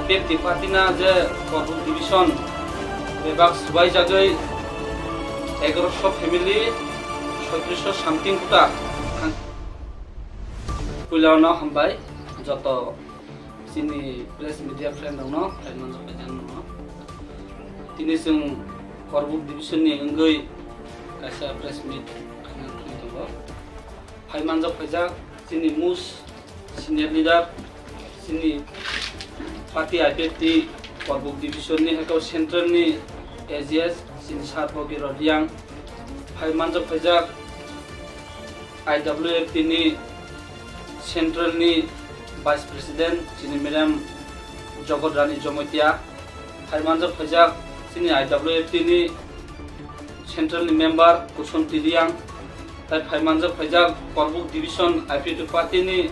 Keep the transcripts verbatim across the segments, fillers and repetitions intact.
Bebdi party na je Korbuk division bebak swbaijagwi egaroso family, soitrisho something voter thang-, puilano hambai joto chini press media friend rokno, phaimano, phaijano. Tini chwng Korbuk division ni wngwi kaisa press meet khaina thangwi tongo. Phaimanjak phaijak chini most senior leader, chini party I P F T Korbuk division ni, heko central ni A G S, chini Sir Bogirot Riang. Phaimanjak phaijak I W F T ni central ni vice president, chini madam Jogot Rani Jomotia. Phaimanjak phaijak chini I W F T ni central ni member Kuson Tiliang, tai phaimanjak phaijak Korbuk division I P F T party ni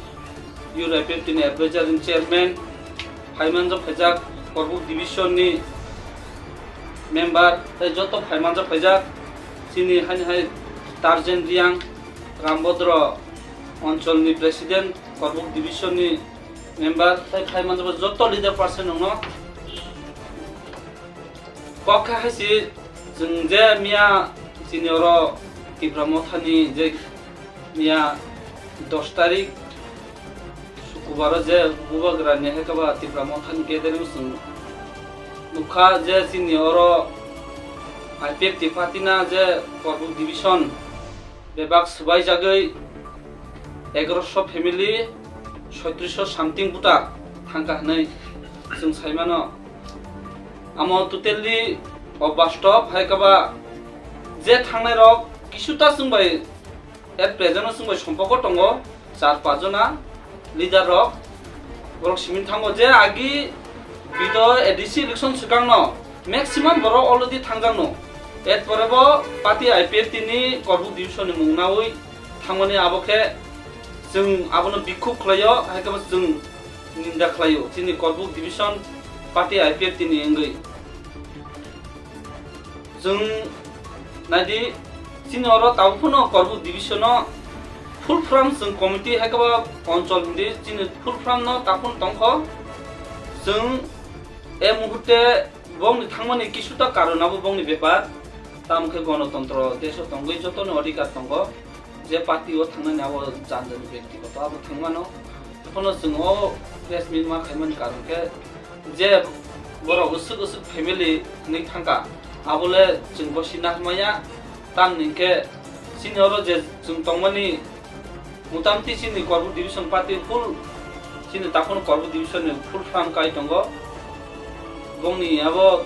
youth I P F T ni advisor and chairman, phaimanjak phaijak Korbuk division ni member, tai joto phaimanjak phaijak chini haini hai Tarjen Riang, Rambodro Anchol ni president, Korbuk division ni member, tai phaimanjak joto leader person rokno. Kok kha hai si, chwng je miya chini oro Tipra Mothani je miya dos tarik Sukubaro je Bubagra ni hai kaba Tipra Mothani gathering chwng nukha je chini oro I P F T party na je Korbuk division bebak swbaijagwi egaroso family, soitrisho something voter thangkha hwnwi chwng saimano. Amo totally obastop, hai kaba je thangnai rok kisuta chwng bai at present o chwng bai sompoko tongo, char pach jona leader rok. Borok simi thango je agi bido A D C election swkangno maximum borok already thangjakno. Erpore bo party I P F T ni Korbuk division ni mung naui thangmani abo khe chwng abono bikhuk khlaio, hai khe bo chwng ninda khlaio chini Korbuk division party I P F T ni wngwi. Chwng naidi, chini oro tabuk phano Korbuk division o full from chwng committee hai khe bo Anchol hindi chini full from no tabuk phano tongkho. Chwng e muhurte bongni thangmani kisuta karon abo bongni bepar. Tamo khe gonotontro desh o tongwi jotoni odhikar tongo. Je party o thangnani abo jan jani byaktigoto abo thangmano. Ekheno chwng o press meet ma khaimani karon khe je borok usuk usuk family hwnwi thangkha, abole chwng bosi nahmaya. Tamni hwnkhe chini oro je chwng tongmani motamti chini Korbuk division party full, chini takhwno Korbuk division ni full from kai tongo. Bongni abo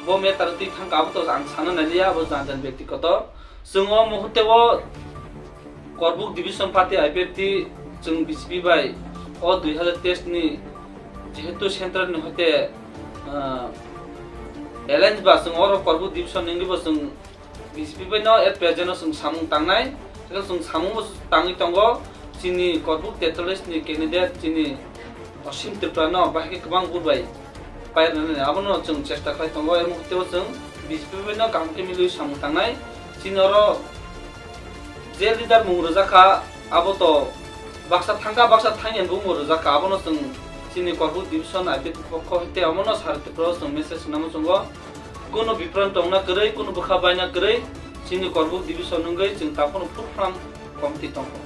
bo matter twi thangkha abo to ang sana naliya, abo jan jan byaktigoto. Chwng o muhurte o Korbuk division party I P F T chwng B J P bai o dui hazar teis ni jehetu central ni hoite, ah, alliance ba chwng oro Korbuk division ni wngwi bo chwng B J P bai no at present o chwng samung tangnai, tei chwng samung bo tangwi tongo chini Korbuk tetallis ni candidate chini Osim Tripura no bahai khe kwbang vote bai pairwnani abono chwng chesta khlai tongo. Emo teibo chwng B J P bai no kaham khe milwi samung tangnai. Chini oro je leader mung rwjak kha, abo to baksa thangkha, baksa thangya bumung rwjak kha, abono chwng chini Korbuk division I P F T pokho tei omono Sir Tripura o chwng message swnamo chwngo. Kunu bipran tongna kwrwi, kunu bwkha baina kwrwi, chini Korbuk division wngwi chwng takhwno full from committee tongkha.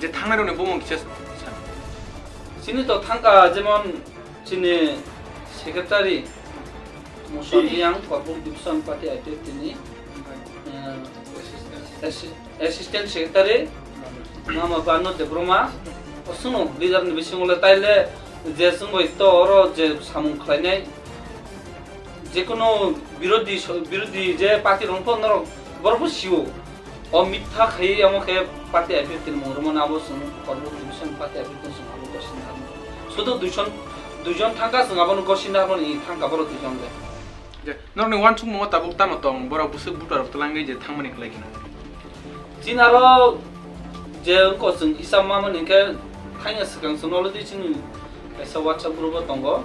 Je thangnai rokni bumung kisa san. Chini to thangkha, jemon chini secretary Musa Riyang, Korbuk division party I P F T ni, eh, assi-, assistant secretary Mama Banu Debbarma, oswngno leader ni bisingo le taile je chwngbai to oro je samung khlainai, jekunu birodhi so-, birodhi je party rok norok borok bo sio. O mitha khai omo khe party I P F T ni mung rwmani abo chwng Korbuk division party I P F T ni chwng abo gosini harmani. Sudu duijon, duijon thangkha chwng abono gosini harmani thangkha borok duijon le. Je, norokni uansukmungo tabuk tamo tong, borok bwswk voter rok twlangwi je thangmani khlai kheno? Chini aro je wngkha chwng hisab mamani hwnkhe thangya swkang chwng already chini kaisa WhatsApp group o tongo.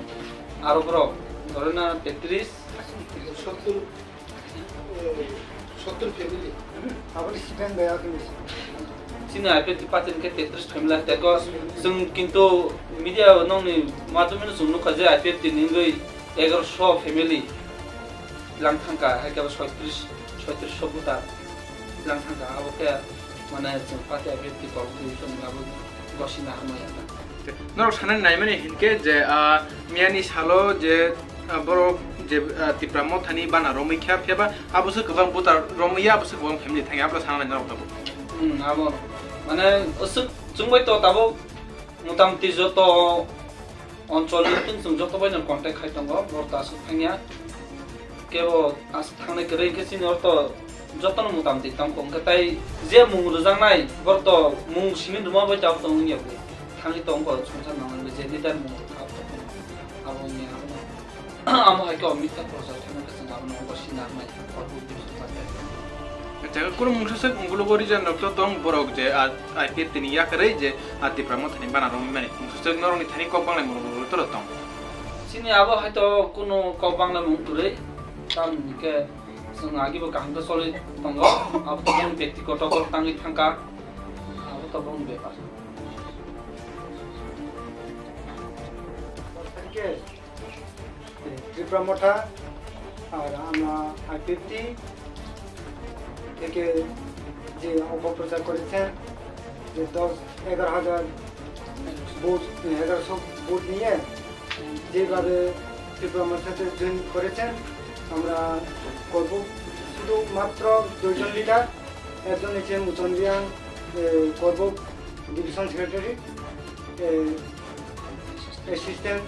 Aro borok dhorena tetris, sottur, eh, sottur family. Aboni student bai akhe bisi. Chini I P F T party ni khe tetris family tei kos. Chwng kintu media nokni madhyameno chwng nukha je I P F T ni wngwi egaroso family lang thangkha, hai khe bo soitris, soitris so voter lang thangkha. Abo khe mane chwng party I P F T kok twi chwng abo gosi na hamya. Norok sanani naimani hinkhe je, ah, miyani salo je, ah, borok je, ah, Tipra Mothani bana romwi kha, phiyaba abo se kwbang voter romwi ya, abo se kwbang family thangya, abo sana nai norok tabuk. Hmm, abo mane aswk chwngbai to tabuk motamoti joto onchol ni tong chwng joto bai no contact khai tongo, bor ta aswk thangya. Kebo aswk thangnai kwrwi khe chini orto jotono motamoti tongkho, hwnkhe tai je mung rwjaknai borok to mung simi rwma bai tabuk tong wngya bwlwi thangwi tongkho, songchar nangnai je leader mung rwkha abo tongkho, abo wngya abono amo hai khe o mitha prochar khaima khe chwng abono obo sinarnai korbu twi songchar khe. Acha, kunu mungsa swk ungkulugo region rok to tong borok je a I P F T ni yakarwi je a Tipra Mothani bana romwi mani mungsa swk norokni thani kok banglai mung rok toro tong. Chini abo hai to kunu kok banglai mung kwrwi, tamni khe chwng agi bo kaham khe choli tongo, abo to boni byaktigoto kok tangwi thangkha, abo to boni bepar. Tripura Motha আর আমরা আইপিএফটি থেকে যে অপপ্রচার করেছেন যে দশ এগারো হাজার ভোট, এগারোশো ভোট নিয়ে যেভাবে ত্রিপুরা মোর্চাতে জয়েন করেছেন, আমরা করব শুধুমাত্র দুইজন লিডার, একজন হচ্ছে মুচন রিয়াং, এ, করব ডিভিশন সেক্রেটারি, এ, অ্যাসিস্ট্যান্ট,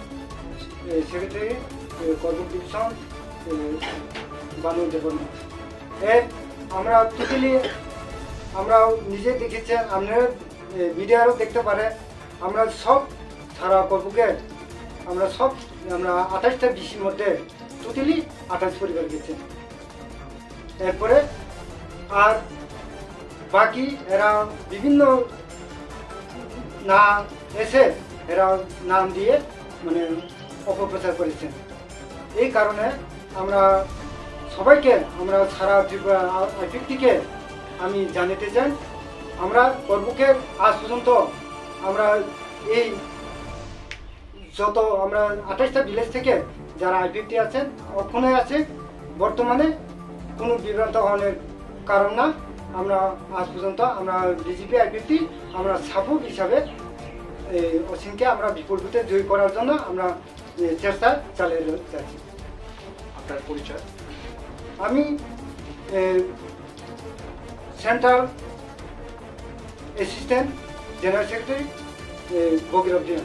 এ, সেক্রেটারি, এ, করব ডিভিশন, এ, বানু দেববর্মা। এ, আমরা টোটালি, আমরা নিজে দেখেছি, আপনারা, এ, মিডিয়ারও দেখতে পারে, আমরা সব সারা করবকে, আমরা সব, আমরা আঠাশটা ডিসির মধ্যে টোটালি আঠাশ পরিবার গেছে। এরপরে আর বাকি এরা বিভিন্ন না এসে এরা নাম দিয়ে মানে অপপ্রচার করেছেন। এই কারণে আমরা সবাইকে, আমরা সারা ত্রিপুরা আইপিএফটিকে আমি জানাতে চাই, আমরা করবকে আজ পর্যন্ত আমরা এই যত আমরা আঠাশটা ভিলেজ থেকে যারা আইপিএফটি আছেন, ওখানে আছে, বর্তমানে কোনো বিভ্রান্ত হওয়ার কারণ না। আমরা আজ পর্যন্ত আমরা বিজেপি আইপিএফটি আমরা সাপোর্ট হিসাবে এই অসীমকে আমরা বিপুল ভোটে জয়ী করার জন্য আমরা, এ, চেষ্টা চালিয়ে যাচ্ছি। আপনার পরিচয়? আমি, এ, সেন্ট্রাল অ্যাসিস্ট্যান্ট জেনারেল সেক্রেটারি, এ, ভগীরথ রিয়াং।